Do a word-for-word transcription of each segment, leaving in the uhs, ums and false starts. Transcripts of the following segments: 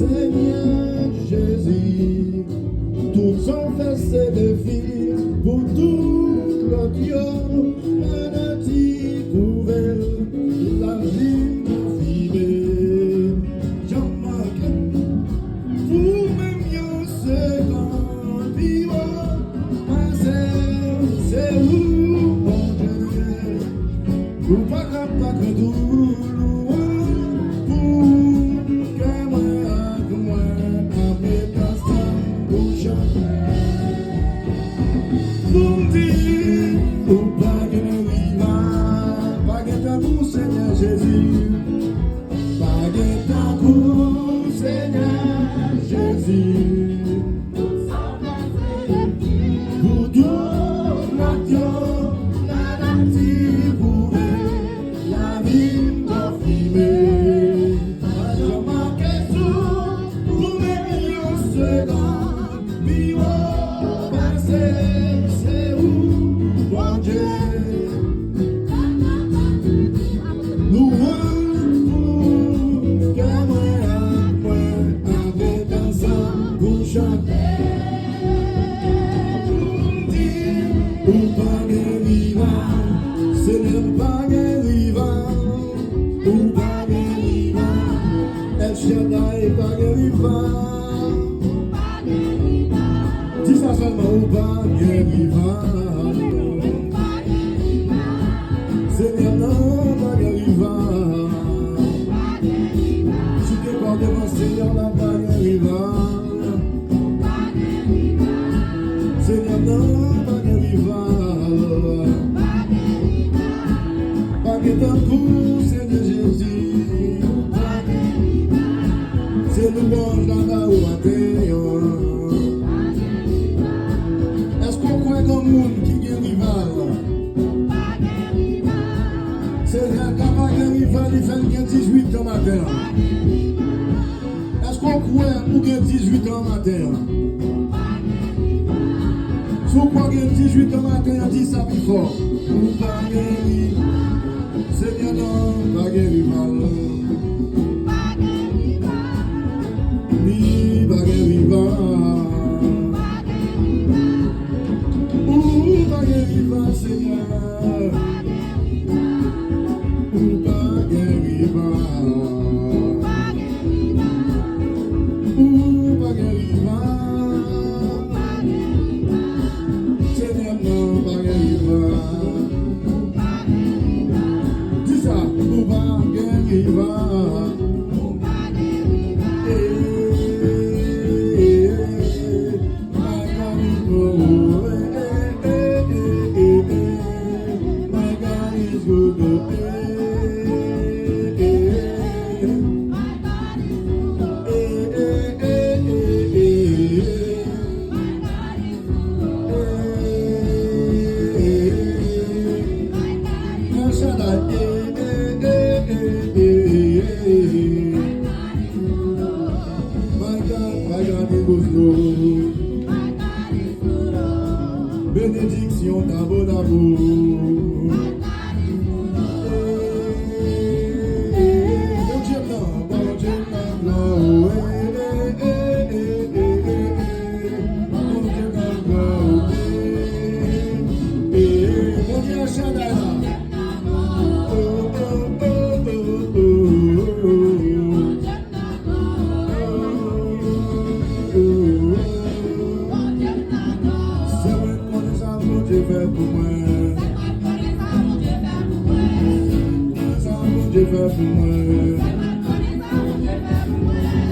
Senyè Jezi, tout sa w fè se defi pou tout lòt yo. Maladi kouve, lavi konfime. Jan manke pou menm yon segonn pi wo pase, se ou, Bondye. Ou pa ka pa kri tou louwanj pou kè mwen ak mwen ap met ansanm pou chante. Pou m di, ou pa gen rival, pa gen tankou Senyè Jezi. Pa gen tankou Senyè Jezi. Pou tout lòt yo, maladi kouve, lavi m konfime. Pa janm manke sou pou menm yon segonn. Pi wo pase, se ou, Bondye. Louwanj pou kè mwen ak mwen avèk ansanm pou chante. Pou m di, ou pa gen rival, Senyè, pa gen rival, ou pa gen rival. El Shaddai, pa gen rival. Di sa sèlman, ou pa gen rival. Senyè m nan, pa gen rival. Si w te pa devan Senyè w la, pa gen rival. Senyè m nan, pa gen rival. Pa gen tankou Senyè Jezi. Se louwanj la ba ou maten an. Èske w kwè gen moun ki gen rival? Senyè ka pa gen rival, li fè l gen dizuit an maten an. Èske w kwè ou gen dizuit an maten an? Si w kwè w gen dizuit an maten an, di sa pi fò. Ou pa gen rival. Senyè nan pa gen rival. Li pa gen rival. Ou pa gen rival, Senyè. Ou pa gen rival. Ou pa gen rival. Senyè m nan pa gen rival. Di sa, ou pa gen rival. Eh, eh, eh, eh. My God is good, oh, eh, eh, eh, eh, eh. My God is good, oh, eh, eh, eh, eh. Eh, eh, eh, eh, eh, eh. Eh, eh, eh, eh. El Shaddai, eh, eh, eh, eh, eh, eh. My God, my God, it was good. Benediksyon dabo dabo. Bondye m nan, Bondye m nan glwa, oh, eh, eh, eh, eh, eh, eh. Bondye m nan glwa, oh, eh, eh, eh. Bondye El Shaddai la. Oh, oh, oh, oh, oh, oh. Se mwen k konnen sa Bondye fè pou mwen. Sa Bondye fè pou mwen.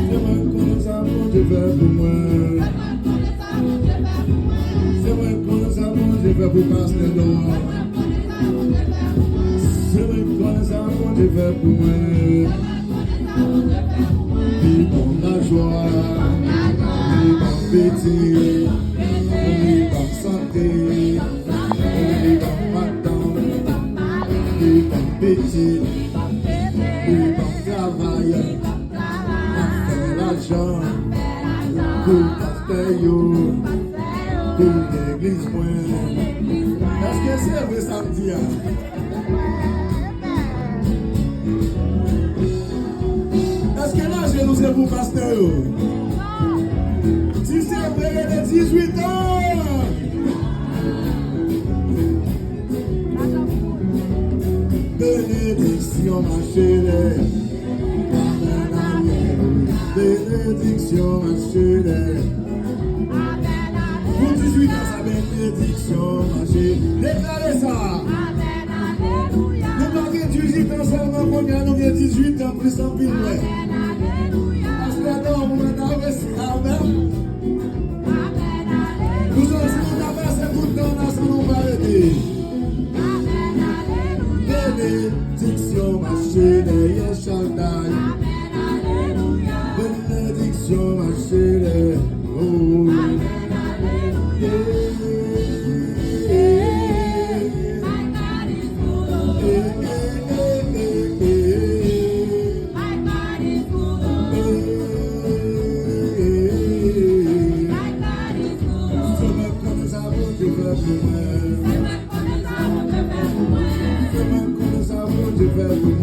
Se mwen k konnen sa Bondye fè pou mwen. Se mwen k konnen sa Bondye fè pou pastè Dò. Se mwen k konnen sa Bondye fè pou mwen. Li ban m lajwa, li ban m pitit, li ban m sante, li ban m madanm, li ban m pitit, li ban m travay, m ap fè lajan pou pastè yo, pou legliz mwen. Èske se vre sa m di a? Èske lanje nou Se pou pastè yo. Di se benedizitan. Benediksyon mache lè. Benediksyon mache lè. Pou dizuit an sa, benediksyon mache. Deklare sa. Nou pa gen dizuit an sèlman, kounye a nou gen dizuit an plis anpil mwen. Pastè Dòm, mwen ta resi avè m. Nou sòti, nou ta pase tout tan la san nou pa rete. Benediksyon mache dèyè Chalday. Benediksyon mache dèyè. Oh. Yeah. Fè mwen konnen sa Bondye fè pou mwen. Fè mwen konnen sa Bondye fè pou mwen.